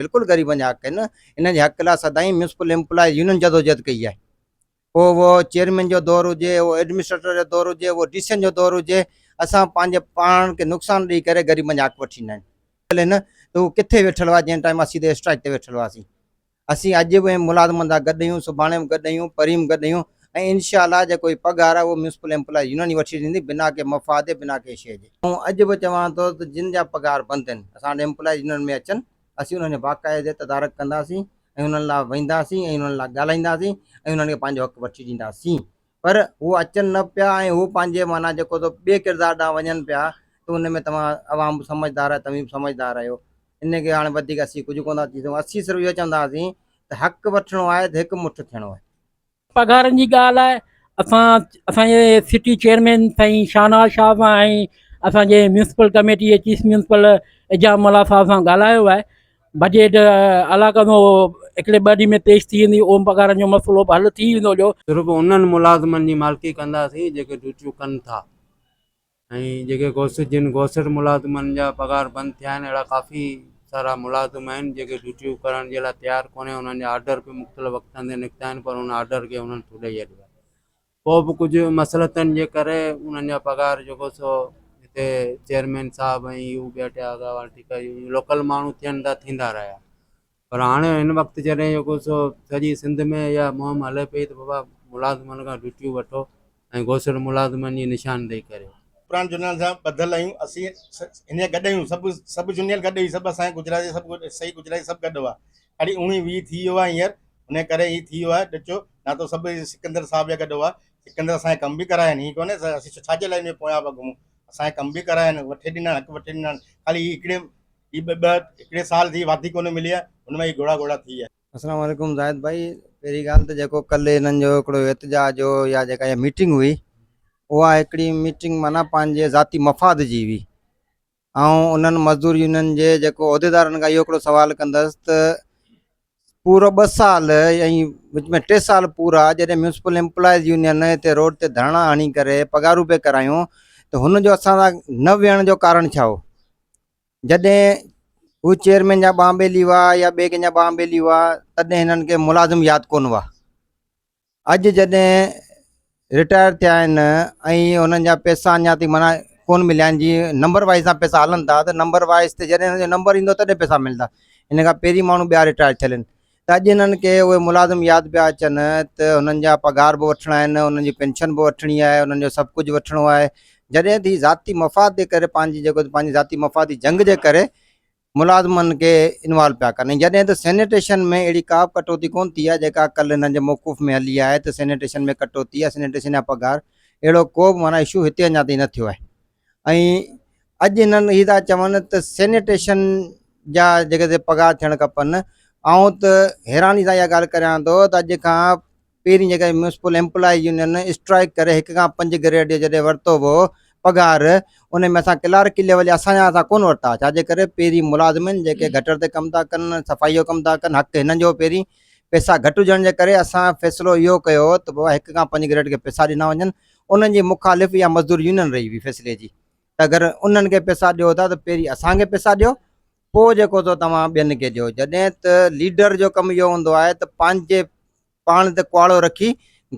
بلڪل غريبن جا حق آهن انهن جي حق لاء سدائين ميونسپل ايمپلائيز يونين جدوجهد ڪئي آهي پوء اهو چيئرمين جو دور هجي اهو ايڊمنسٽريٽر جو دور هجي اهو ڊي سين جو دور هجي اسان پنهنجي پاڻ کي نقصان ڏئي ڪري غريبن جا حق وٺي ڏنا آهن ته هو ڪٿي ويٺل هئا جنهن ٽائيم اسين ته اسٽرائيڪ تي ويٺل هئاسين اسين اڄ به ملازمن سان گڏ آهيون، سڀاڻي به گڏ آهيون، پرين به گڏ آهيون ۽ انشاء الله جيڪو هي پگهار آهي اهو ميونسپل ايمپلائيز يونين ئي وٺي ڏيندي بنا ڪنهن مفاد جي بنا ڪنهن شيء جي. آئون اڄ به چوان ٿو ته جن جا پگهار بند آهن اسان وٽ ايمپلائيز يونين ۾ اچن اسين انهن جو باقاعدي تدارڪ ڪنداسين ۽ انهن لاء وينداسين ۽ انهن لاء ڳالهائينداسين ۽ انهن کي پنهنجو حق وٺي ڏينداسين پر هو اچن نه پيا ۽ هو پنهنجي معنيٰ جيڪو سو ٻئي ڪردار ڏانهن وڃن پيا ته ان ۾ توهان عوام به سمجهدار آهي توهين به سمجهدار آهيو ان کي هاڻي وڌيڪ اسين ڪجهه ڪونه ٿا چئي سگهون اسين صرف اهو چونداسين ته حق وٺڻو آهي ته هڪ مٺ ٿيڻو آهي. پگهارن جي ڳالهه آهي اسان اسان جي سٽي چيئرمين سائين شاهنواز شاهه سان ۽ اسان جي ميونسپل ڪميٽي جي چيف ميونسپل اعجاز ملاح صاحب سان ڳالهايو آهي بجيٽ الله ڪندو هڪڙي ٻه ڏينهن ۾ پيش ٿي ويندي اهو پگهارن جو مسئلو به حل ٿي ويندو جو. صرف انهن ملازمن جي مالڪي ڪنداسين جيڪي ڊيوٽيون ڪن ٿا ۽ جيڪي گوسٽ جن گوسٽ ملازمن جا پگهار بند ٿيا آهن اهڙا ڪافي سارا ملازم آهن جيڪي ڊيوٽيون ڪرڻ جي لاء تيار ڪونهي انهن جا آرڊر به مختلف وقتن تي نڪتا آهن پر ان آرڊر کي انهن ٿڏي ڇڏيو آهي پوء به ڪجهه مصلحتن جي ڪري انهن جا پگهار جيڪو سو هتي چيئرمين صاحب ۽ هو ٻيا ٽيا اڳواڻ ٺيڪ لوڪل ماڻهو ٿين ٿا ٿيندا رهيا پر هاڻي هن وقت جڏهن جيڪو سو سڄي سنڌ ۾ اها مهم هلي پئي ته بابا ملازمن کان ڊيوٽيون وٺو ۽ گوسڙ ملازمن جي نشاندهي ڪريو. پراڻ جونيئن سان ٻڌل آهيون اسين هن جا گڏ آهيون سڀ سڀ جونيئر گڏ هئي سڀ اسان جا گجراتي سڀ صحيح گجراتي سڀ گڏ هئا خالي اوڻيهه ويهه ٿي ويو آهي هينئر ان ڪري هي ٿي ويو آهي ڏچو نه ته سڀ سڪندر صاحب جا گڏ هئا سڪندر اسان جا ڪم به ڪرايا آهن هي ڪونهي اسين ڇا جي لاء هن جي پويان پيا گهمون اسان جا ڪم به ڪرايا آهن وٺي ڏنا آهن حق وٺي ڏنا آهن خالي هي هڪڙي هي ٻه ٻه هڪڙي سال ٿي واڌي ڪونه ملي آهي ان ۾ هي گهوڙا گهوڙا ٿي ويا. السلام عليڪم زاهد ڀائي پهرين ڳالهه ته جيڪو ڪلهه هنن جو هڪڙو احتجاج هو يا جيڪا اها ميٽنگ هئي اها هڪڙي ميٽنگ معنيٰ پنهنجي ذاتي مفاد جي هئي آئون انهن مزدور يونين جي جيڪو عهديدارن کان اهو هڪڙو سوال ڪندس ته پورو ٻه سال ۽ وچ ۾ ٽي سال پورا جڏهن ميونسپل ايمپلائيز يونين هتي روڊ تي ڌرڻا هڻي ڪري پگهارون پئي ڪرايون ته هن جو اسان سان نه ويهڻ جو ڪارڻ ڇا هو جڏهن هو چيئرمين جا ٻانهن ٻيلي هئا يا ٻئي ڪنهن جا ٻانهن ٻيلي هئا تڏهن هنن کي ملازم ياد ڪونه هئا اڄ جڏهن رٽائر ٿيا آهن ۽ انهن جا پئسا اڃا تائين معنيٰ ڪونه مليا آهن جيئن نمبر وائز سان پئسا هلن ٿا ته نمبر وائز تي جڏهن هنن جو نمبر ايندو تڏهن پئسا ملندا ان کان پهرين ماڻهو ٻيا رٽائر ٿيل آهن ته اڄ هنن کي اهي ملازم ياد پيا اچن ته هنن جا پگهار به وٺڻا آهن انهن جي پينشن به وٺڻي آهي انهن جو سڀ ڪجهه وٺڻو آهي جڏهن ته هي ذاتي مفاد جي ڪري پنهنجي جيڪو پنهنجي ذاتي مفاد جي جنگ جي ڪري ملازمن کي انوالو پيا ڪن ۽ جڏهن ته سينيٽيشن ۾ اهڙي ڪا به ڪٽوتي ڪونه ٿي آهي جيڪا ڪلهه هنن جي موقف ۾ هلي آهي ته سينيٽيشن ۾ ڪٽوتي آهي سينيٽيشن جا پگهار اهڙو ڪو به معنيٰ اشو هتي اڃا تائين نه ٿيو آهي ۽ اڄ هنن هي ٿا چون ته سينيٽيشن جا جيڪي سي پگهار ٿيڻ کپن آئون ته حيراني سان اها ڳالهه ڪريان ٿو ته اڄ کان پهرين جيڪا ميونسپل ايمپلائي يونين اسٽرائيڪ ڪري هڪ کان پنج گريڊ جو جڏهن ورتو هو پگهار ان ۾ اسان ڪلارڪي ليول جا اسان جا اسان ڪونه ورتا ڇا جي ڪري پهرين ملازمن جيڪي گٽر تي ڪم ٿا ڪن صفائي جو ڪم ٿا ڪن حق هنن جو پهرين پئسا گهٽ هجڻ جي ڪري اسان فيصلو اهو ڪيو ته بابا هڪ کان پنج گريڊ کي پئسا ڏنا وڃن انهن جي مخالف يا مزدور يونين رهي هئي فيصلي جي ته اگر انهن کي پئسا ڏيو ٿا ته پهرين اسان کي پئسا ڏيو پوء جيڪو سو توهان ٻين کي ڏيو جڏهن ته ليڊر جو ڪم اهو هوندو آهي ته پنهنجي پاڻ تي ڪهاڙو رکي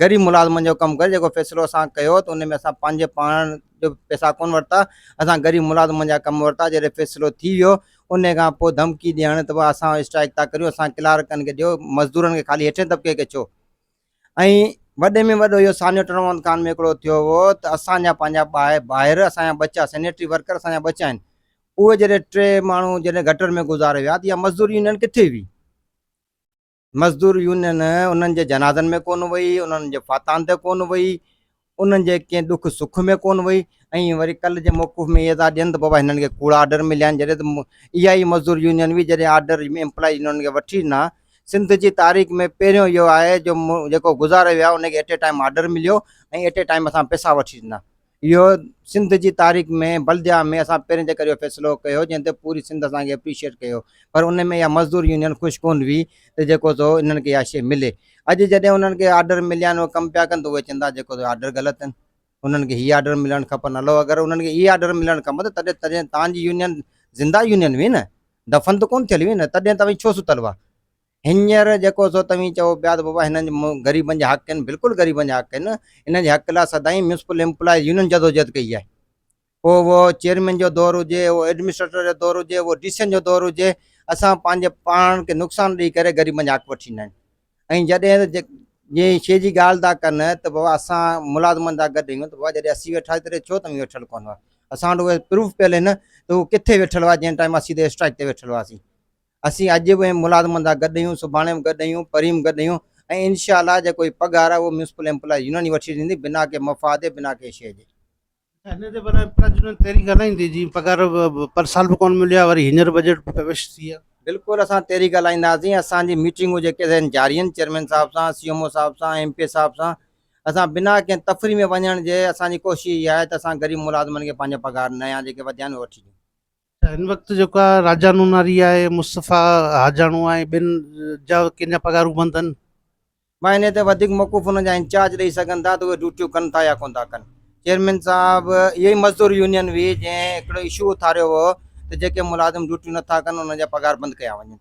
غريب ملازمن جو ڪم ڪري جيڪو فيصلو اسان ڪيو ته ان ۾ اسان پنهنجي پاڻ جو پئسا ڪونه ورتا اسان غريب ملازمن جا ڪم ورتا جڏهن فيصلو ٿي ويو ان کان پوء ڌمڪي ڏيڻ ته اسان اسٽرائيڪ ٿا ڪريون اسان ڪلارڪن کي ڏيو مزدورن کي خالي هيٺين طبقي کي ڇو ۽ وڏي ۾ وڏو اهو سانحو ٽنڊو محمد خان ۾ هڪڙو ٿيو هو ته اسان جا پنهنجا ڀائر اسان جا ٻچا سينيٽري ورڪر اسان جا ٻچا آهن اهي جڏهن ٽي ماڻهو جڏهن گٽر ۾ گذاري ويا ته اها مزدور يونين ڪٿي هئي مزدور يونين انهن جي جنازن ۾ ڪونه وئي، انهن جي فاتحن تي ڪونه وئي، انهن جي ڪنهن ڏک سک ۾ ڪونه وئي ۽ وري ڪلهه جي موقف ۾ اهي ٿا ڏين ته بابا هنن کي ڪوڙا آرڊر مليا آهن جڏهن ته اها ئي مزدور يونين هئي جڏهن آرڊر ايمپلائي يونين کي وٺي ڏنا سنڌ جي تاريخ ۾ پهريون اهو آهي جو جيڪو گذاري ويا ان کي ايٽ اي ٽائيم آرڊر مليو ۽ ايٽ اي ٽائيم اسان پئسا وٺي ڏنا اهو سنڌ جي تاريخ ۾ بلديا ۾ اسان پهرين چڪر اهو فيصلو ڪيو جنهن تي پوري سنڌ اسان کي اپريشيئيٽ ڪيو پر ان ۾ اها مزدور يونين خوش ڪونه هئي ته جيڪو سو انهن کي اها شيء ملي اڄ جڏهن انهن کي آرڊر مليا آهن اهي ڪم پيا ڪن ته اهي چون ٿا جيڪو سو آرڊر غلط آهن انهن کي هي آرڊر ملڻ کپن هلو اگر انهن کي اهي آرڊر ملڻ کپن ته تڏهن تڏهن توهان جي يونين زنده يونين هئي نه. دفن ته ڪونه ٿيل هئي نه، تڏهن توهين ڇو ستل هئا؟ هينئر جيڪو سو توهين چئو پيا ته بابا هنن غريبن جا حق آهن، بلڪل غريبن جا حق آهن، انهن جي حق لاء سدائين ميونسپل ايمپلائيز يونين جدوجهد ڪئي آهي. پوء اهو چيئرمين جو دور هجي، اهو ايڊمنسٽريٽر جو دور هجي، اهو ڊي سين جو دور هجي، اسان پنهنجي پاڻ کي نقصان ڏئي ڪري غريبن جا حق وٺي ڏنا آهن. ۽ جڏهن ته جنهن شيء جي ڳالهه ٿا ڪن ته بابا اسان ملازمن سان گڏ آهيون ته بابا جڏهن اسين ويٺا هئاسين تڏهن ڇو توهين ويٺل ڪونه هئا؟ اسان وٽ اهي پروف پيل آهن ته هو ڪٿي ويٺل هئا جنهن ٽائيم اسين اسٽرائيڪ تي ويٺل هئاسين. اسين اڄ به ملازمن سان گڏ آهيون، سڀاڻي به گڏ آهيون، پرين به گڏ آهيون ۽ انشاء الله جيڪو هي پگهار آهي اهو ميونسپل ايمپلائيز يونين ئي وٺي ڏيندي بنا ڪنهن مفاد جي بنا ڪنهن شيء جي. هن تي پر ايمپلائيز يونين تحريڪ هلائيندي جي پگهار پر سال به ڪونه مليو آهي وري هينئر بجيٽ پيش ٿي آهي. بلڪل اسان تحريڪ هلائينداسين اسان جي ميٽنگون جيڪي آهن جاري آهن چيئرمين صاحب سان سي ايم او صاحب سان ايم پي اي صاحب سان اسان بنا ڪنهن تفريح ۾ وڃڻ جي اسان جي ڪوشش اها آهي ته اسان غريب ملازمن کي پنهنجا پگهار نيا جيڪي وڌيا آهن اهي وٺي ڏيون. هن وقت جيڪو آهي راجا نوناري آهي مصطفيٰ حاجاڻو آهي ٻين جا ڪنهن جا پگهارون بند آهن. مان انهي تي وڌيڪ موقف انهن جا انچارج ڏئي سگهن ٿا ته اهي ڊيوٽيون ڪن ٿا يا ڪونه ٿا ڪن. چيئرمين صاحب اهو ئي مزدور يونين هئي جنهن هڪڙو اشو اٿاريو هو ته جيڪي ملازم ڊيوٽيون نه ٿا ڪن انهن جا پگهار بند ڪيا وڃن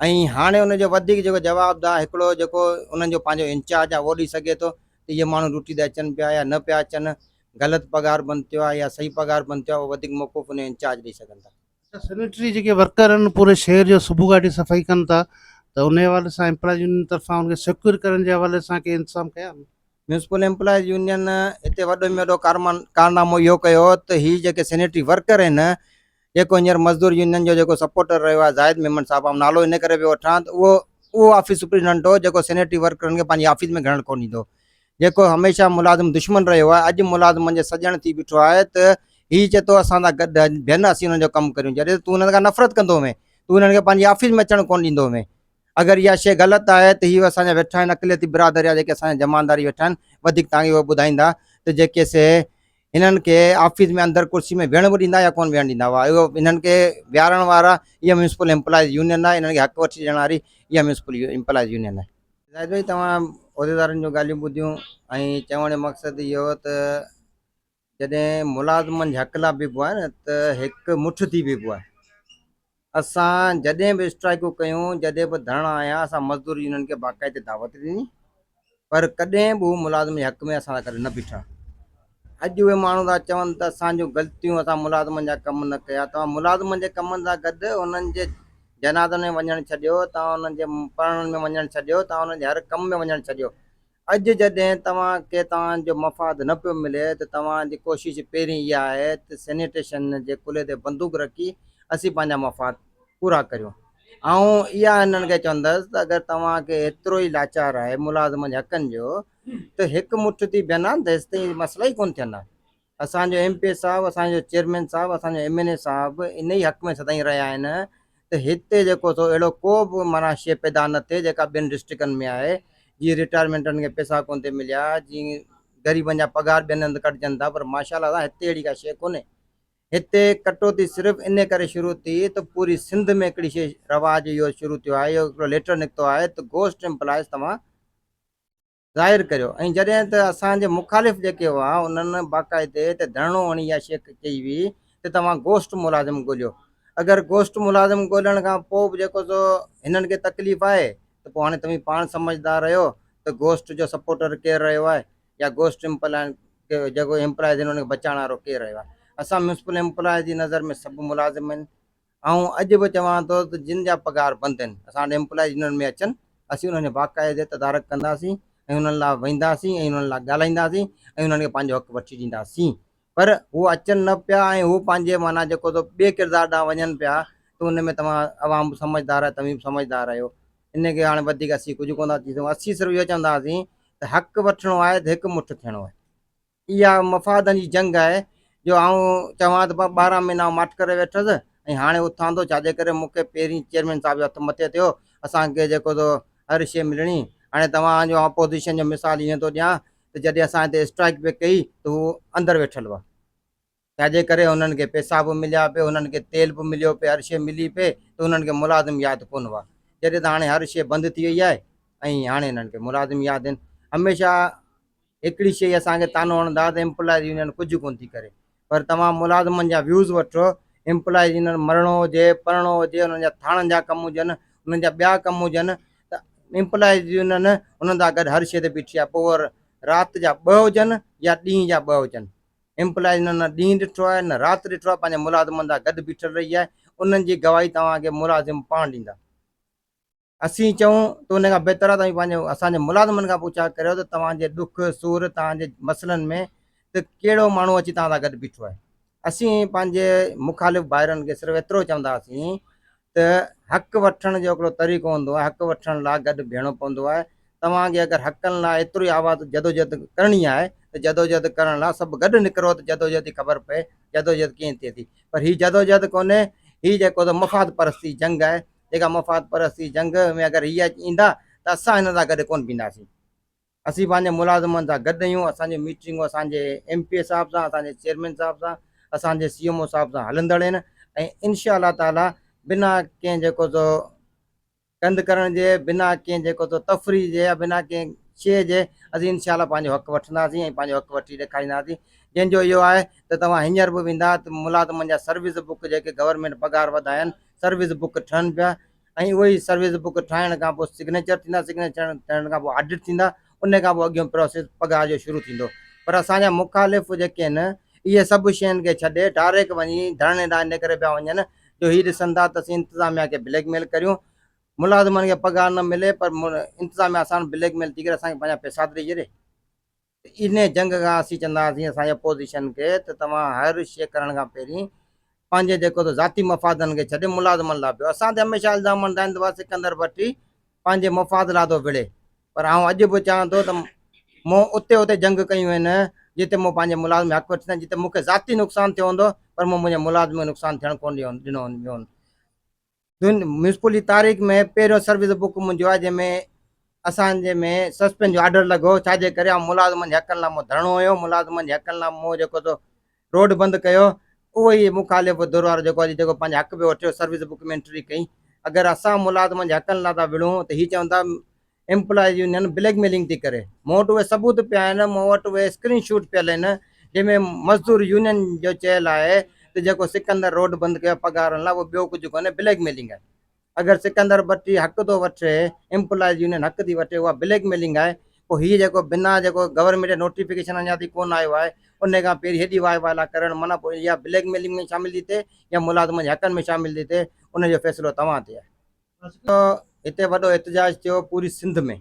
۽ هاڻي ان جو وڌيڪ جيڪو جوابدار هڪڙو جيڪو انهن جو پنهنجو انچارج آهي اهو ڏئي سگهي ٿو ته اهي ماڻهو ڊيوٽي تي اچن پيا يا نه پيا اچن، غلط پگهار بند ٿيو آهي يا صحيح پگهار بند ٿيو آهي اهو وڌيڪ موقف انهن جو انچارج ڏئي سگهن ٿا. سينيٽري جيڪي ورڪر آهن پوري شهر جو صبح کان وٺي صفائي ڪن ٿا ته انهي حوالي سان ايمپلائيز يونين طرفان ان کي سيڪيور ڪرڻ جي حوالي سان ڪي انتظام ڪيا آهن؟ ميونسپل ايمپلائيز يونين هتي وڏو ۾ وڏو ڪارنامو اهو ڪيو ته هي جيڪي سينيٽري ورڪر آهن جيڪو هينئر مزدور يونين جو جيڪو سپورٽر رهيو آهي زاهد ميمڻ صاحب آئون نالو ان ڪري پيو وٺان ته اهو اهو آفيس سپرنٽينڊنٽ هو جيڪو سينيٽري ورڪرن کي پنهنجي آفيس ۾ گهڙڻ ڪونه ڏيندو هو جيڪو هميشه ملازم دشمن رهيو آهي، اڄ ملازمن جي سڄڻ ٿي بيٺو آهي ته هي چئي ٿو اسان سان گڏ بيهن اسين انهن جو ڪم ڪريون جڏهن ته تون انهن کان نفرت ڪندو هئين تون انهن کي پنهنجي آفيس ۾ اچڻ ڪونه ڏيندو هئين اگر اها شيء غلط آهي ته هي اسان جا ويٺا آهن اقليتي برادر يا جيڪي اسان جا جمانداري ويٺا آهن وڌيڪ توهان کي اهو ٻڌائيندا ته جيڪي سي هنن کي آفيس ۾ اندر ڪرسي ۾ ويهڻ به ڏيندا يا ڪونه ويهڻ ڏيندا هئا اهو هنن کي ويهارڻ وارا اها ميونسپل ايمپلائيز يونين آهي انهن کي حق وٺي ڏيڻ واري اها ميونسپل ايمپلائيز يونين آهي. زاهد ڀائي توهان عهديدارن جون ڳالهيون ٻڌيون ۽ چوڻ جو مقصد اهو هو ته جڏهن ملازمن جي حق لاء بيهبو آهي نه ته هڪ مٺ ٿي بيهبو آهي. اسان جڏهن به اسٽرائيڪون ڪيون جڏهن به ڌرڻا هنيا اسان مزدور يونين کي باقاعدي دعوت ڏني پر ڪڏهن به هو ملازم جي حق ۾ اسان سان گڏ نه بيٺا. اڄ اهي ماڻهو ٿا چون ته اسان جون غلطيون اسان ملازمن جا ڪم نه ڪيا توهان ملازمن جي ڪمن سان گڏ انهن جي جنازن ۾ وڃڻ ڇڏيو، توهان انهن جي پرڻن ۾ وڃڻ ڇڏيو، توهان انهن جي هر ڪم ۾ وڃڻ ڇڏيو. اڄ جڏهن توهان کي توهان جو مفاد نه پيو ملي ته توهان جي ڪوشش پهرين اها آهي ته سينيٽيشن جي ڪلهي تي بندوق رکي اسين پنهنجا مفاد پورا ڪريون. آئون اها هنن کي چوندس ته اگر توهان کي ايترو ئي لاچار آهي ملازمن جي حقن جو ته هڪ مٺ ٿي بيهن ها ته هيستائين مسئلا ئي ڪونه ٿين ها. اسان جو ايم پي اي صاحب، اسان جو چيئرمين صاحب، اسان جو ايم اين اي صاحب انهي حق ۾ سدائين رهيا آهن ته هتي جيڪو سو اهڙو ڪو به معنيٰ شيء پيدا نه ٿئي جيڪا ٻين ڊسٽرڪن ۾ آهي جيئن رٽائرمينٽن کي پئسا ڪونه ٿي مليا جيئن غريبن جا پگهار ٻين هنڌ ڪٽجن ٿا پر ماشاء الله سان هتي اهڙي ڪا شيء ڪونهي هتي ڪٽوتي صرف انهي ڪري شروع ٿي ته پوري سنڌ ۾ هڪڙي شيء رواج اهو شروع ٿيو آهي اهو هڪڙو ليٽر نڪتو آهي ته گوسٽ ايمپلائز توهان ظاهر ڪريو ۽ جڏهن ته اسان جي مخالف جيڪي هئا انهن باقاعدي ته ڌرڻو هڻي اها شيء چئي هئي ته توهان گوسٽ ملازم ڳوليو اگر گوسٽ ملازم ڳولڻ کان پوء به جيڪو سو هنن کي تڪليف آهي ته پوء هاڻي توهين پاڻ سمجهدار آهيو ته گوسٽ جو سپورٽر ڪير رهيو آهي يا گوسٽ جيڪو ايمپلائز آهن انهن کي بچائڻ وارو ڪير رهيو آهي اسان ميونسپل ايمپلائز جي نظر ۾ سڀ ملازم آهن آئون اڄ به چوان ٿو ته جن جا پگهار بند آهن اسان وٽ ايمپلائيز يونين ۾ اچن اسين انهن جو باقاعدي تدارڪ ڪنداسين ۽ انهن لاء وينداسين ۽ انهن لاء ڳالهائينداسين ۽ انهن کي پنهنجو حق وٺي ڏينداسين پر هو اچن نه پيا ۽ هو پنهنجي معنيٰ جيڪو سو ٻئي ڪردار ڏانهن وڃن پيا ته ان ۾ توهان عوام به سمجهدار آهي توهين به سمجهدار آهيو ان کي هاڻي وڌيڪ اسين ڪجهه ڪونه ٿا چئي سگهون اسين صرف اهو چونداسين ته حق وٺڻو آهي ته هڪ مٺ ٿيڻو آهي. اها مفادن جي جنگ آهي جو آئون چوان ته 12 مهينا آئون ماٺ ڪري ويٺس ۽ هاڻي اٿان ٿو ڇاجي ڪري مون کي پهرين چيئرمين صاحب جو هٿ مٿي ٿيو اسان کي جيڪو سو هر شيء ملڻي هاڻي توهان جو اپوزيشن جو مثال ائين ٿو ڏيان ته جڏهن اسان هتي اسٽرائيڪ پئي ڪئي ته هو اندر ويٺل هئا ڇاجي ڪري هنن کي پئسا به مليا پئي هنن کي تيل به مليو پئي هر شيء ملي پئي ته هنن کي ملازم ياد ڪونه هئا جڏهن ته هاڻي هر شيء بند ٿي وئي آهي ۽ هاڻي هنن کي ملازم ياد آهن هميشه هڪڙي شيء اسان کي طعنو هڻندا ته ايمپلائيز يونين ڪجهه ڪونه ٿي ڪري پر توهان ملازمن جا ويوز وٺو. ايمپلائيز يونين مرڻو هجي پرڻو هجي انهن جا ٿاڻن جا ڪم هجن انهن جا ٻيا ڪم هجن ته ايمپلائيز يونين انهن سان گڏ هر شيء تي بيٺي آهي پوء اهي رات جا ٻه هجن يا ڏينهن جا ٻه هجن ايمپلائيز يونين نه ڏينهن ڏٺو آهي نه رات ڏٺو آهي پنهنجي ملازمن سان گڏ بيٺل رهي آهي انهن جي گواهي توهان کي ملازم پاڻ ڏيندا. اسين چئون ته ان کان بهتر آهي ته اوهين پنهنجي اسان جي ملازمن کان پڇا ڪريو ته توهان جي ڏک سور، توهان جي مسئلن ۾ ته ڪهڙو ماڻهو اچي توهان سان گڏ بيٺو آهي. اسين پنهنجي مخالف ڀائرن کي صرف ايترو چونداسين ته حق وٺڻ جو هڪڙو طريقو هوندو آهي، حق وٺڻ لاء گڏ بيهڻو پوندو آهي. توهان کي اگر حقن لاء ايترو ئي آواز جدوجهد ڪرڻي آهي ته جدوجهد ڪرڻ لاء سڀ گڏ نڪرو ته جدوجهد جي خبر پئي جدوجهد ڪيئن ٿئي ٿي. پر هي جدوجهد ڪونهي، هي جيڪو ته مفاد پرستي جنگ آهي. جيڪا مفاد پرستي جنگ ۾ اگر هي ايندا ته اسان هنن سان گڏ ڪونه بيهنداسين. اسين پنهنجي ملازمن سان گڏ آهيون، اسان جون ميٽنگون اسان جي ايم پي اي صاحب سان، اسان جي چيئرمين صاحب سان، اسان جي سي ايم او صاحب سان هلندڙ آهن ۽ انشاء الله تعاليٰ بنا ڪنهن جيڪو سو ڪنڌ ڪرڻ جي، بنا ڪنهن جيڪو سو تفريح جي يا بنا ڪنهن شيء جي اسين انشاء الله پنهنجو حق وٺنداسين ۽ پنهنجو حق وٺي ڏيکارينداسين. جنهن جو اهو آهي ته توهان هينئر به ويندا ته ملازمن جا سروس بڪ جيڪي گورنمينٽ پگهار وڌايا آهن سروس بڪ ٺهن پيا ۽ اهي ئي سروس بڪ ٺاهڻ کان پوء سگنيچر ٿيندا، سگنيچر ٿيڻ کان پوء آڊٽ ٿيندا، ان کان پوء اڳيون پروسيس پگهار جو شروع ٿيندو. پر اسان جا مخالف جيڪي آهن اهي سڀ شين کي ڇڏي ڊائريڪٽ وڃي ڌرڻي ڏانهن ان ڪري پيا وڃن جو هي ڏسن ٿا ته اسين انتظاميا کي بليڪ ميل ڪريون، ملازمن کي پگهار نه ملي پر انتظاميا اسان وٽ بليڪ ميل ٿي ڪري اسان کي پنهنجا پئسا ته ڏئي ڇڏي. انهيء جنگ کان اسين چوندا هئاسين اسان جي اپوزيشن کي ته توهان هر شيء ڪرڻ کان پهرين پنهنجي جيڪو ته ذاتي مفادن کي ڇڏي ملازمن لاء بيهو. اسان تي هميشه الزام هڻندا آهن ته بس سڪندر ڀٽي پنهنجي مفاد لاء ٿو وڙهي پر آئون اڄ به چوان ٿو ته مون اتي اتي جنگ ڪيون آهن جتي مون پنهنجي ملازم حق وٺي جتي مون کي ذاتي نقصان ٿيو هوندو پر مون منهنجي ملازم کي نقصان ٿيڻ ڪونه ڏنو ويو هوندو. ميونسپل جي تاريخ ۾ پهريون سروس بڪ منهنجو آهي جنهن ۾ اسان جي ۾ سسپينڊ جو آرڊر لڳو ڇا جي ڪري آئون ملازمن جي حقن لاء مون ڌرڻو هنيو ملازمن جي حقن لاء مون جيڪو سو روڊ بند ڪيو اهو ئي مخالف ڌر وارو جيڪو اڄ جيڪو پنهنجي حق پيو وٺيو سروس بڪ ۾ انٽري ڪئي اگر اسان ملازمن جي حقن لاء ٿا وڙهون ته هي چون ٿا ايمپلائيز يونين بليڪ ميلنگ ٿي ڪري، مون وٽ اهي ثبوت پيا آهن، مون وٽ اهي اسڪرين شوٽ پيل آهن، جنهن ۾ مزدور يونين جو چيل آهي ته جيڪو سڪندر روڊ بند ڪيو آهي پگهارن لاء اهو ٻيو ڪجهه ڪونهي بليڪ ميلنگ آهي. اگر سڪندر ڀٽي حق ٿو وٺي، ايمپلائيز يونين حق ٿي وٺي اها بليڪ ميلنگ آهي، پوء هي جيڪو بنا جيڪو گورنمينٽ جو نوٽيفڪيشن اڃا تائين ڪونه آيو آهي ان کان پهرين هيڏي واء واء لا ڪرڻ معنيٰ پوء اها بليڪ ميلنگ ۾ شامل ٿي ٿئي يا ملازمن جي حقن ۾ شامل ٿي ٿئي ان جو فيصلو توهان تي آهي. هتي وڏو احتجاج ٿيو پوري سنڌ ۾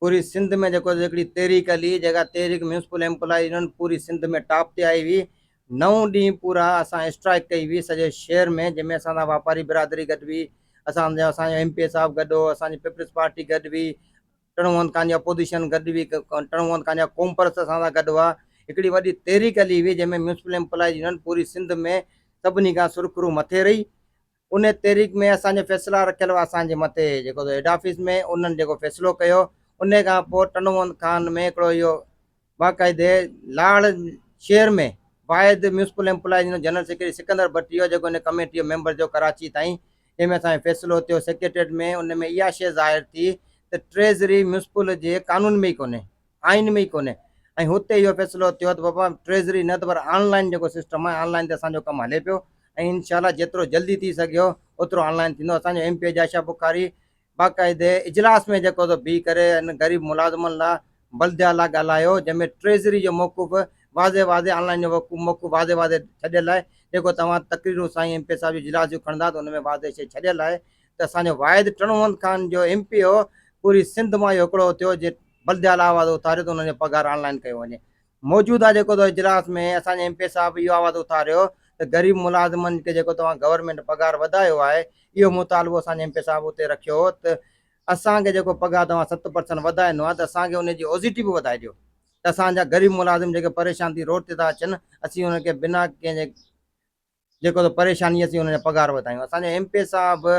پوري سنڌ ۾ جيڪو هڪڙي تحريڪ هلي جيڪا تحريڪ ميونسپل ايمپلائي يونين پوري سنڌ ۾ ٽاپ تي آئي هئي نو ڏينهن پورا اسان اسٽرائڪ ڪئي هئي سڄي شهر ۾ جنهن ۾ اسان سان واپاري برادري گڏ هئي اسان جو اسان جو ايم پي اي صاحب گڏ هو اسان جي پيپلز پارٽي گڏ هئي ٽڻوند خان جي اپوزيشن گڏ هئي ٽڻوند خان جا قوم پرست اسان سان گڏ هئا هڪڙي وڏي تحريڪ هلي هئي جنهن ۾ ميونسپل ايمپلائي يونين پوري سنڌ ۾ سڀني کان سرخرو مٿي رهي ان تحريڪ ۾ اسان جا فيصلا رکيل هئا اسان جي مٿي جيڪو هيڊ آفيس ۾ انهن جيڪو فيصلو ڪيو ان کان پوء ٽنڊو محمد خان ۾ هڪڙو اهو باقاعدي لاڙ شهر ۾ واحد ميونسپل ايمپلائيز جو جنرل سيڪريٽري سڪندر ڀٽي هو جيڪو ان ڪميٽي جو ميمبر ٿيو ڪراچي تائين جنهن ۾ اسان جو فيصلو ٿيو سيڪريٽريٽ ۾ ان ۾ اها شيء ظاهر ٿي ته ٽريزري ميونسپل جي قانون ۾ ئي ڪونهي آئين ۾ ئي ڪونهي ۽ هتي اهو فيصلو ٿيو ته بابا ٽريزري نه ته پر آن لائين جيڪو سسٽم آهي آن لائين تي اسان جو ڪم هلي پيو ۽ انشاء الله جيترو جلدي ٿي سگهيو اوترو آن لائين ٿيندو اسان جو ايم پي اي جاشا بخاري باقاعدي اجلاس ۾ جيڪو سو بيهي ڪري ان غريب ملازمن لاء بلديا لاء ڳالهايو جنهن ۾ ٽريزري جو موقف واضح واضح آن لائين جو موقف واضح واضح ڇڏيل آهي جيڪو توهان تقريرون سائين ايم پي صاحب جي اجلاس جون کڻندا ته ان ۾ واضح شيء ڇڏيل آهي ته اسان جو واحد ٽڻوند خان جو ايم پي هو پوري سنڌ مان اهو هڪڙو ٿيو جي بلديا لاء آواز اٿاريو ته انهن جو پگهار آن لائين ڪيو وڃي. موجوده جيڪو ته اجلاس ۾ اسان جي ايم پي صاحب اهو آواز اٿاريو ته غريب ملازمن کي جيڪو توهان گورنمينٽ پگهار وڌايو آهي اهو مطالبو اسان جي ايم پي صاحب اتي رکيو هو ته اسان کي جيڪو پگهار توهان 7% وڌائي ڏنو آهي ته اسان کي ان جي اوزيٽي به وڌائي ڏيو ته اسان جا غريب ملازم جيڪي پريشان ٿي روڊ تي ٿا اچن اسين انهن کي بنا ڪنهن جي جيڪو ته پريشاني اسين انهن جا پگهار وڌايون. اسان جو ايم پي اي صاحب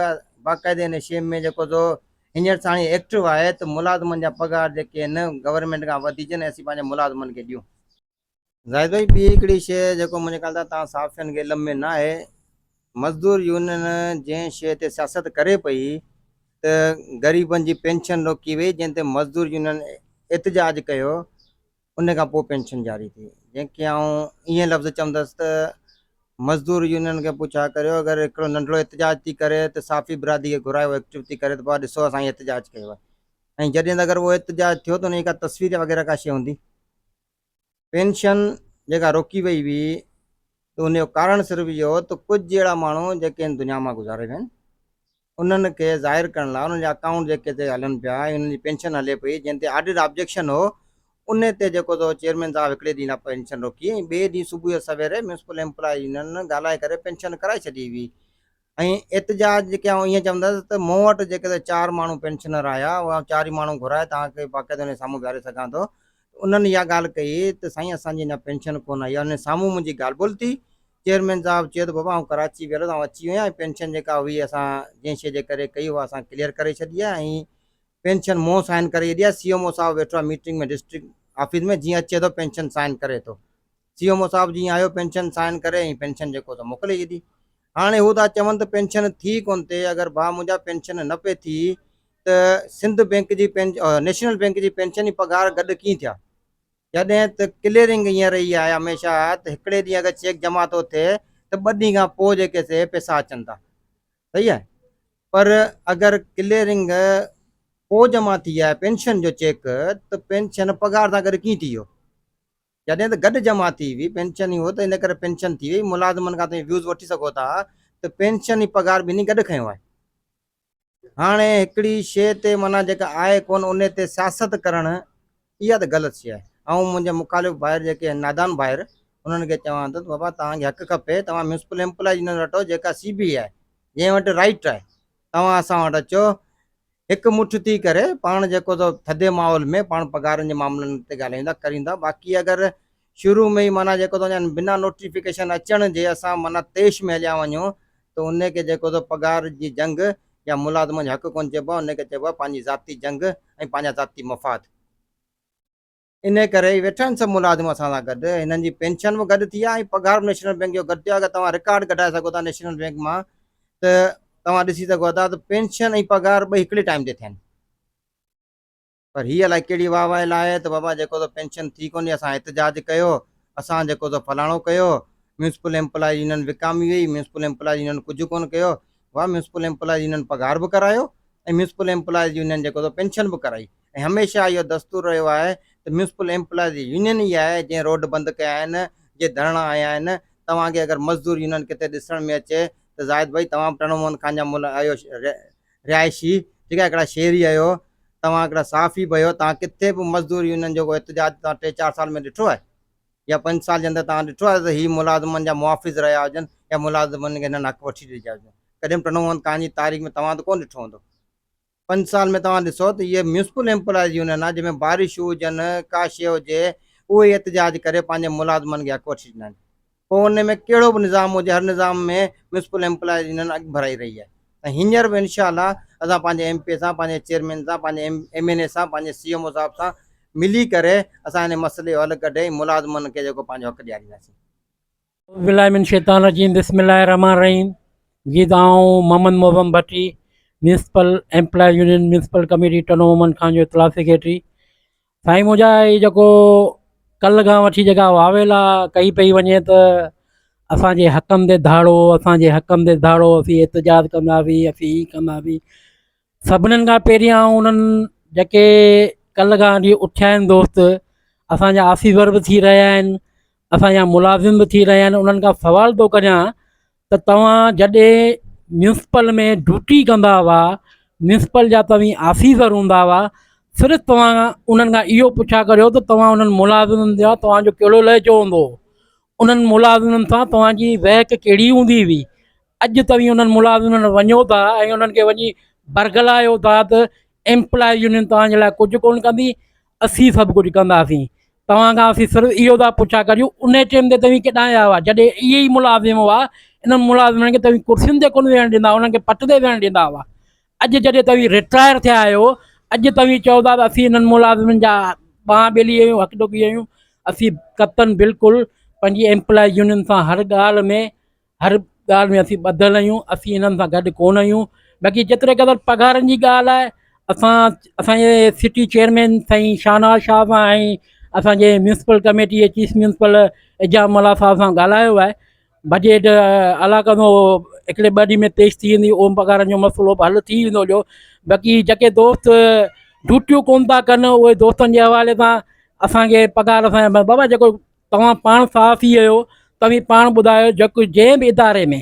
باقاعدي ان شيء ۾ جيڪو سو هينئر ساڻي ايڪٽو آهي ته ملازمن جا پگهار جيڪي آهن گورنمينٽ کان وڌيجن ۽ اسين پنهنجي ملازمن کي ڏيون. زاهد ڀائي ٻي هڪڙي شيء جيڪو منهنجي خيال سان توهان صحافين کي علم ۾ نه آهي مزدور يونين جنهن شيء تي سياست ڪري پئي ته غريبن جي پينشن روڪي وئي جنهن تي مزدور يونين احتجاج ڪيو ان کان پوء پينشن جاري ٿي جنهن کي آئون ائين لفظ چوندس ته مزدور يونين کي پڇا ڪريو اگر هڪڙو ننڍڙو احتجاج ٿي ڪري ته صحافي برادري کي گهرائي اهو ايڪٽو ٿي ڪري ته بابا ڏسو اسان هي احتجاج ڪيو آهي ۽ جڏهن ته اگر اهو احتجاج ٿيو ته ان جي ڪا تصوير وغيره ڪا شيء هوندي. پينشن جيڪا روڪي وئي هئي ته ان جو ڪارڻ صرف اهو هو ته ڪجهه اهڙا ماڻهو جيڪي هن دنيا مان گذاري ويا آهن انهن کي ظاهر ڪرڻ لاء انهن جا اڪائونٽ جيڪي تي هلن پيا ۽ انهن جي پينشن هلي پئي جنهن تي آڊٽ آبجيڪشن هو ان تي جيڪو تو چيئرمين صاحب هڪڙي ڏينهن لاء پينشن روڪي ۽ ٻئي ڏينهن صبح جو سويري ميونسپل ايمپلائي يونين ڳالهائي ڪري پينشن ڪرائي ڇڏي هئي ۽ احتجاج جيڪي آئون ائين چوندس ته مون وٽ جيڪي ته چار ماڻهو پينشنر آيا اهي آئون چار ئي ماڻهو گهرائي توهان کي باقاعده انهن جي سامهون بيهاري سگهان ٿو ته انهن اها ڳالهه ڪئي ته سائين اسان جي اڃا پينشن ڪونه آئي آهي انهن سامهون منهنجي ڳالهه ٻولهه ٿي چيئرمين صاحب چيو ته بابا آئون ڪراچي ويل هوس آئون اچي ويو آهيان ۽ پينشن جيڪا هئي اسان جنهن شيء جي ڪري ڪئي اها اسان ڪليئر ڪري ڇڏي آهي ۽ پينشن مون سائن ڪري ڇڏي آهي سي ايم او صاحب ويٺو آهي ميٽنگ ۾ ڊسٽرڪٽ آفيس ۾ جيئن اچي ٿو پينشن سائن ڪري ٿو سي ايم او صاحب جيئن آيو پينشن سائن ڪري ۽ پينشن جيڪو ته موڪلي ڇڏي هاڻي هو ٿا چون ته پينشن ٿي ڪون تي اگر ڀاء منهنجا پينشن نه پئي ٿي ته سنڌ بينڪ جي نيشنل بينڪ جي پينشن جي پگهار گڏ ڪيئن ٿيا جڏهن ته ڪليئرنگ ائين رهي آهي هميشه ته هڪڙي ڏينهن اگر چيڪ جمع ٿو ٿئي ته ٻه ڏينهن کان پوء جيڪي سي پيسا اچن ٿا صحيح آهي پر اگر ڪليئرنگ پوء جمع ٿي آهي پينشن جو چيڪ ته پينشن پگهار سان گڏ ڪيئن ٿي ويو؟ جڏهن ته گڏ جمع ٿي هئي پينشن هو ته ان ڪري پينشن ٿي وئي ملازمن کان توهين ويوز وٺي سگهو ٿا ته پينشن ۽ پگهار ٻنهي گڏ کنيو آهي. هاڻي هڪڙي شيء تي معنيٰ جيڪا آهي ڪونه ان تي سياست ڪرڻ اها ته غلط شيء آهي. آئون منهنجا مخالف ڀائر جيڪي آهن نادان ڀائر انهن کي چوان ٿو ته بابا توهان کي حق کپي توهان ميونسپل ايمپلائي يونين وٽ جيڪا سي بي آهي جنهن وٽ رائيٽ آهي توهان اسان وٽ اچو هڪ مٺ ٿي ڪري پاڻ جيڪو سو ٿڌي ماحول ۾ پاڻ پگهارن جي معاملن تي ڳالهايون ٿا ڪريون ٿا باقي اگر شروع ۾ ئي معنيٰ جيڪو سو بنا نوٽيفڪيشن اچڻ جي اسان معنيٰ تيش ۾ هليا وڃون ته ان کي جيڪو سو پگهار جي جنگ يا ملازمن جو حق ڪونه چئبو آهي، ان کي چئبو آهي پنهنجي ذاتي جنگ ۽ پنهنجا ذاتي مفاد. انهيء ڪري ئي ويٺا آهن سڀ ملازم اسان سان گڏ، هنن جي پينشن به گڏ ٿي آهي ۽ پگهار به نيشنل بئنڪ جو گڏ ٿيو آهي، اگر توهان رڪارڊ ڪڍائي سگهو ٿا نيشنل بئنڪ مان ته توهان ڏسي سگهو ٿا ته پينشن ۽ پگهار ٻئي هڪڙي ٽائيم تي ٿيا آهن. پر هي الائي ڪهڙي واهه واهي لاء ته بابا جيڪو تو پينشن ٿي ڪونهي اسان احتجاج ڪيو اسان جيڪو تو فلاڻو ڪيو ميونسپل ايمپلائيز يونين وڪامي وئي ميونسپل ايمپلائيز يونين ڪجهه ڪونه ڪيو واهه ميونسپل ايمپلائيز يونين پگهار به ڪرايو ۽ ميونسپل ايمپلائيز يونين جيڪو تو پينشن به ڪرائي ۽ هميشه اهو دستور رهيو آهي ته ميونسپل ايمپلائيز يونين ئي آهي جنهن روڊ بند ڪيا آهن جنهن ڌرڻا هنيا آهن توهان کي اگر مزدور يونين ڪٿي ڏسڻ ۾ اچي ته زاهد ڀائي توهان به ٽنڊو محمد خان جا مل آهيو رهائشي جيڪا هڪڙا شهري آهيو توهان هڪڙا صحافي به آهيو توهان ڪٿي به مزدور يونين جو ڪو احتجاج توهان ٽي چار سال ۾ ڏٺو آهي يا پنج سال جي اندر توهان ڏٺو آهي ته هي ملازمن جا محافظ رهيا هجن يا ملازمن کي هنن حق وٺي ڏجا هجن ڪڏهن به ٽنڊو محمد خان جي تاريخ ۾ توهان ته ڪونه ڏٺو هوندو پنج سال ۾ توهان ڏسو ته هي ميونسپل ايمپلائيز يونين آهي جنهن ۾ بارشون هجن ڪا شيء هجي اهي احتجاج ڪري پنهنجي ملازمن کي حق وٺي ڏنا آهن پوء ان ۾ ڪهڙو به نظام هجي هر نظام ۾ ميونسپل ايمپلائيز يونين اڳڀرائي رهي آهي ۽ هينئر به انشاء الله اسان پنهنجي ايم پي اي سان پنهنجي چيئرمين سان پنهنجي ايم اين اي سان پنهنجي سي ايم او صاحب سان ملي ڪري اسان ان مسئلي جو حل ڪڍي ۽ ملازمن کي جيڪو پنهنجو حق ڏيارينداسين. اعوذ بالله من الشيطان الرجيم بسم الله الرحمن الرحيم جي ته آئون Muhammad Moazzam Bhatti municipal employee union municipal committee Tando Muhammad Khan جو اطلاع سيڪريٽري سائين منهنجا هي جيڪو ڪلهه کان وٺي جيڪا واويلا ڪئي پئي وڃي ته اسان جي حقن تي ڌاڙو اسان جي حقن تي ڌاڙو اسين احتجاج ڪنداسين اسين هي ڪنداسين سڀنين کان پهريان آئون انهن جيڪي ڪلهه کان وٺي اٿيا آهن دوست اسان جا آفيسر به ٿي رهيا آهن اسان جا ملازم به ٿي رهيا آهن انهن کان سوال ٿو ڪريان ته توهان جڏهن ميونسپل ۾ ڊيوٽي ڪندا هئا ميونسپل جا توهين آفيسر هوندا هئا صرف توهان انهن کان اهو پڇا ڪريو ته توهان انهن ملازمن سان توهان جو ڪهڙو لهجو هوندو هو انهن ملازمن سان توهان جي ويهڪ ڪهڙي هوندي هئي اڄ توهين انهن ملازمن وٽ وڃو ٿا ۽ انهن کي وڃي برغلايو ٿا ته ايمپلائي يونين توهان جي لاء ڪجهه ڪونه ڪندي اسين سڀ ڪجهه ڪنداسين. توهان کان اسين صرف اهو ٿا پڇا ڪريون، انهيء ٽيم تي توهين ڪيڏانهن ويا هئا، جڏهن اهي ئي ملازم هئا، انهن ملازمن کي توهين ڪرسين تي ڪونه ويهڻ ڏيندا هئا، انهن کي پٽ تي ويهڻ ڏيندا هئا. اڄ جڏهن توهين رٽائر ٿيا آهيو، اڄ توهين چئو ٿا ته اسين انهن ملازمن جا ٻانهن ٻيلي آهيون، حق ڏوڪي آهيون. اسين قطعاً بلڪل پنهنجي ايمپلائي يونين سان هر ڳالهه ۾ هر ڳالهه ۾ اسين ٻڌل آهيون اسين انهن سان گڏ ڪونه آهيون باقي جيتري قدر پگهارن جي ڳالهه آهي اسان اسانجي سٽي چيئرمين سائين شاهنواز شاهه سان ۽ اسانجي ميونسپل ڪميٽي جي چيف ميونسپل اعجاز ملاح صاحب سان ڳالهايو آهي. بجيٽ الله ڪندو هڪڙي ٻه ڏينهن ۾ پيش ٿي ويندي اهو پگهارن جو مسئلو به حل ٿي ويندو جو باقي جيڪي دوست ڊيوٽيون ڪون ٿا ڪن اهي دوستن جي حوالي سان اسانکي پگهار اسان بابا جيڪو توهان پاڻ صحافي آهيو توهين پاڻ ٻڌايو جيڪو جنهن به اداري ۾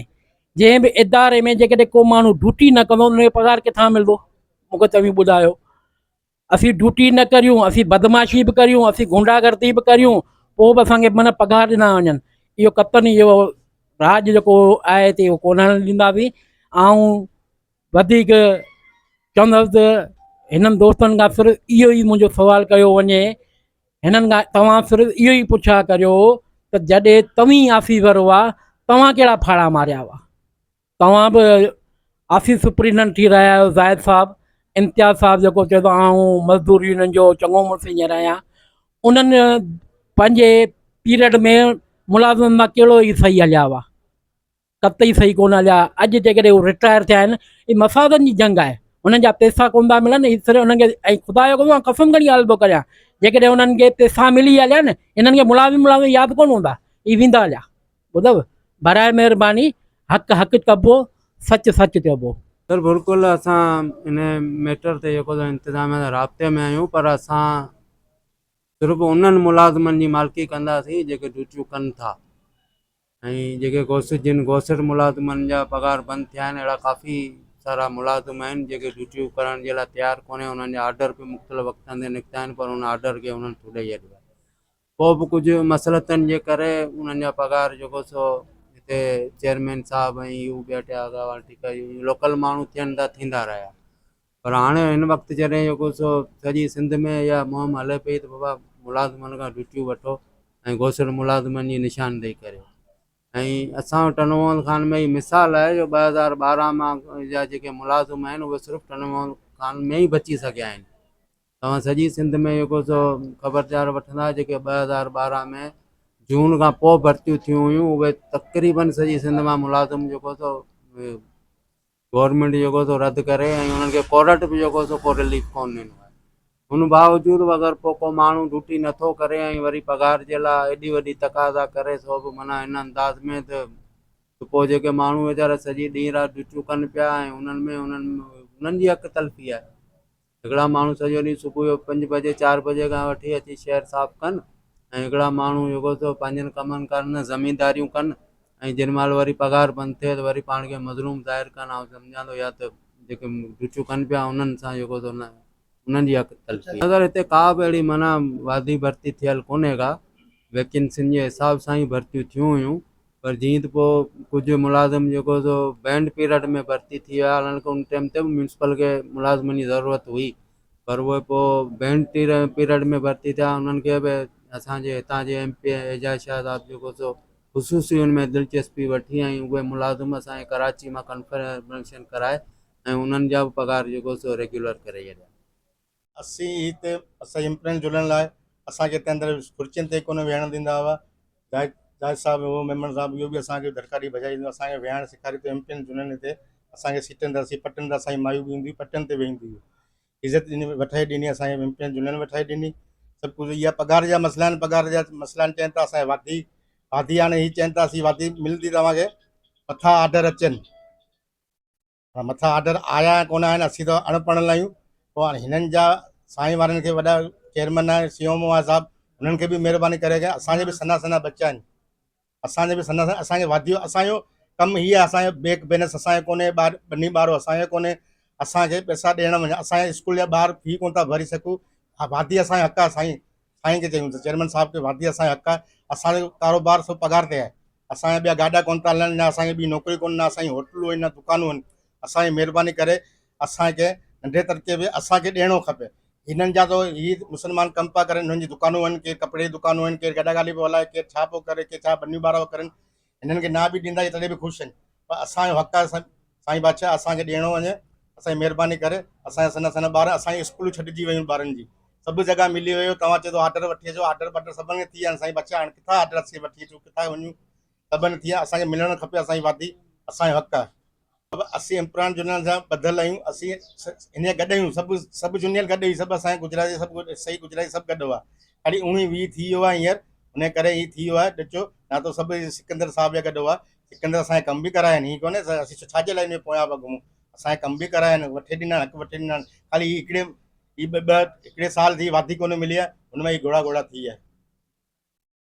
جنهن به اداري ۾ جيڪڏهن ڪو ماڻهو ڊيوٽي نه ڪندو ان کي پگهار ڪٿان ملندو مونکي توهين ٻڌايو اسين ڊيوٽي نه ڪريون، اسين بدمعاشي به ڪريون، اسين غنڊا گردي به ڪريون، پوء به اسان کي معنيٰ پگهار ڏنا وڃن. اهو قطعن اهو راڄ جيڪو آهي هتي اهو ڪونه هلڻ ڏينداسين. آئون وڌيڪ چوندس ته هنن دوستن کان صرف اهو ئي منهنجو سوال ڪيو وڃي، هنن کان توهان صرف اهو ئي پڇا ڪريو ته جڏهن توهين آفيسر هئا، توهان ڪهڙا ڦاڙها ماريا هئا؟ توهان به آفيس سپرنٽينڊنٽ ٿي رهيا آهيو زاهد صاحب امتياز صاحب جيڪو چئي ٿو آئون مزدور يونين جو چڱو مڙس هينئر آهيان انهن پنهنجي پيريڊ ۾ ملازمن مان ڪهڙو ئي صحيح هليا هئا قطعي صحيح ڪونه هليا اڄ جيڪڏهن هو رٽائر ٿيا آهن هي مفادن جي جنگ آهي انهن جا پئسا ڪونه ٿا ملن هي صرف انهن کي ۽ خدا جو قسم قسم کڻي ڳالهه ٿو ڪريان جيڪڏهن انهن کي پئسا ملي هليا نه انهن کي ملازم ملازم ياد ڪونه هوندا هي ويندا هليا ٻڌو براء مهرباني حق حق ڪبو سچ سچ چئبو. سر بلڪل اسان ان ميٽر تي جيڪو سو انتظاميه سان رابطي ۾ آهيون پر اسان صرف انهن ملازمن جي مالڪي ڪنداسين جيڪي ڊيوٽيون ڪن ٿا ۽ جيڪي گوسٽ جن گوسٽ ملازمن جا پگهار بند ٿيا آهن اهڙا ڪافي سارا ملازم آهن جيڪي ڊيوٽيون ڪرڻ جي لاء تيار ڪونهي انهن جا آرڊر به مختلف وقتن تي نڪتا آهن پر ان آرڊر کي انهن ٿڏي ڇڏيو آهي پوء به ڪجهه مصلحتن جي ڪري انهن جا پگهار جيڪو سو هتي چيئرمين صاحب ۽ هو ٻيا ٽيا اڳواڻ ٺيڪ لوڪل ماڻهو ٿين ٿا ٿيندا رهيا پر هاڻي هن وقت جڏهن جيڪو سو سڄي سنڌ ۾ اها مهم هلي پئي ته بابا ملازمن کان ڊيوٽيون وٺو ۽ گوسڙ ملازمن جي نشاندهي ڪريو ۽ اسان وٽ ٽنڊو محمد خان ۾ هي مثال آهي جو 2012 مان جا جيڪي ملازم آهن اهي صرف ٽنڊو محمد خان ۾ ئي بچي سگهيا آهن توهان سڄي سنڌ ۾ جيڪو سو خبرچار وٺندا جيڪي 2012 ۾ جون کان پوء ڀرتيون ٿيون هيون اهي تقريبن سڄي سنڌ مان ملازم جيڪو سو گورنمينٽ جيڪو سو رد ڪري ۽ انهن کي ڪورٽ به جيڪو سو ڪو رليف ڪون ڏنو آهي ان باوجود به اگر پوء ڪو ماڻهو ڊيوٽي نٿو ڪري ۽ وري پگهار جي لاء ايڏي وڏي تقاضا ڪري سو به معنيٰ ان انداز ۾ ته پوء جيڪي ماڻهو ويچارا سڄي ڏينهن رات ڊيوٽيون ڪن پيا ۽ انهن ۾ انهن انهن جي حق تلفي آهي هڪڙا ماڻهو سڄو ڏينهن صبح جو پنج بجي چار بجي کان وٺي اچي شهر صاف ڪن ۽ هڪڙا ماڻهو جيڪو سو پنهنجن ڪمن ڪارن سان زمينداريون ڪن ۽ جن مهل وري پگهار بند ٿئي ته وري پاڻ کي مظلوم ظاهر ڪن. آئون سمجهان ٿو يا ته جيڪي ڊيوٽيون ڪن پيا انهن سان جيڪو سو انهن جي حق تلفي. اگر هتي ڪا به اهڙي معنيٰ واڌي ڀرتي ٿيل ڪونهي ڪا ويڪنسين جي حساب سان ئي ڀرتيون ٿيون هيون پر جيئن ته پوء ڪجهه ملازم جيڪو سو بينڊ پيريڊ ۾ ڀرتي ٿي ويا حالانڪه ان ٽائيم تي به ميونسپل کي ملازمن جي ضرورت هئي پر اهي پوء بينڊ پيريڊ ۾ ڀرتي ٿيا انهن کي به اسانجي هتان جي ايم پي اي اعجاز شاهه صاحب جيڪو سو خصوصي ان ۾ دلچسپي وٺي ۽ اهي ملازم اسانجي ڪراچي مان ڪنفرميشن ڪرائي ۽ انهن جا به پگهار جيڪو سو ريگيولر ڪري ڇڏيا. اسين هتي اسان امپلائنٽ جڙڻ لاء اسان کي هتي اندر ڪرسين تي ڪونه ويهڻ ڏيندا هئا زاهد زاهد صاحب هو ميمڻ صاحب اهو به اسان کي ڌڙڪا ڏئي ڀڄائي ڏيندو اسان کي ويهارڻ سيکاري ته امپلائنٽ جڙڻ هتي اسان کي سيٽن تي اسين پٽن تي اسان جي مايون به هونديون پٽن تي ويهندي هيون عزت ڏني وٺائي ڏني اسان کي امپلائنٽ جڙڻ وٺائي ڏني سڀ ڪجهه اها پگهار جا مسئلا آهن پگهار جا مسئلا آهن چون ٿا اسان کي واڌي واڌي هاڻي هي چون ٿا اسين واڌي ملندي توهان کي مٿان آرڊر اچن پر مٿان آرڊر آيا يا ڪونه آيا اسين ته اڻ پڙهيل آهيون پوء هاڻي هنن جا سائين وارن کي وڏا چيئرمين آهي سي ايم او آهي صاحب هنن کي به مهرباني ڪري ڪي اسان جي به سنها سنها ٻچا آهن اسان جي به سنها سنها اسان کي واڌيو اسان جو ڪم هي آهي اسان جو بيڪ بيلنس اسان جو ڪونهي ٻار ٻني ٻارو اسان جو ڪونهي اسان کي پئسا ڏيڻ وڃا اسان جي اسڪول جا ٻار في ڪونه ٿا ڀري سگهون واڌي اسان جو حق آهي سائين سائين کي چيون ته چيئرمين صاحب کي واڌي اسان جو حق آهي اسان جو ڪاروبار سڀ پگهار تي آهي اسان جا ٻيا گاڏا ڪونه ٿا هلن نه اسان کي ٻي نوڪري ڪونه نه اسان جي هوٽلون آهن نه دڪانون آهن اسان جي مهرباني ڪري اسان کي ننڍي طبقي به اسان کي ڏيڻو کپي هنن جا ته هي مسلمان ڪم پيا ڪرن هنن جي دڪانون آهن ڪير ڪپڙي جي دڪانون آهن ڪير گاڏا گاڏي پيو هلائي ڪير ڇا پيو ڪري ڪير ڇا ٻنيون ٻارا پيا ڪرن هنن کي نه به ڏيندا تڏهن به خوش آهن پر اسان جو حق آهي سائين بادشاهه اسان کي ڏيڻو وڃي اسان جي مهرباني ڪري اسان جا سنها سنها ٻار اسان جي اسڪولون ڇڏجي ويون ٻارن جي سڀ جڳهه ملي ويو توهان چئي ٿو آرڊر وٺي اچو آرڊر واڊر سڀن کي ٿي ويا آهن سائين بادشاهه هاڻي ڪٿان آرڊر اسين وٺي اچون ڪٿان وڃون سڀن ٿي ويا اسان کي ملڻ کپي اسان جي وادي اسان جو حق آهي. اسين امپران جونيئر سان ٻڌل آهيون اسين هن جا گڏ آهيون سڀ سڀ جونيئر گڏ آهيون سڀ اسان گجراتي سڀ صحيح گجراتي سڀ گڏ هئا خالي اوڻيهه ويهه ٿي ويو آهي هينئر ان ڪري هي ٿي ويو آهي ڏچو نه ته سڀ سڪندر صاحب جا گڏ هئا. سڪندر اسان کي ڪم به ڪرايا آهن هي ڪونهي اسين ڇا جي لاء هن جي پويان پيا گهمون. اسان کي ڪم به ڪرايا آهن، وٺي ڏنا آهن، حق وٺي ڏنا آهن. خالي هي هڪڙي هي ٻه ٻه هڪڙي سال ٿي واڌي ڪونه ملي آهي، هن ۾ هي گهوڙا گهوڙا ٿي ويا.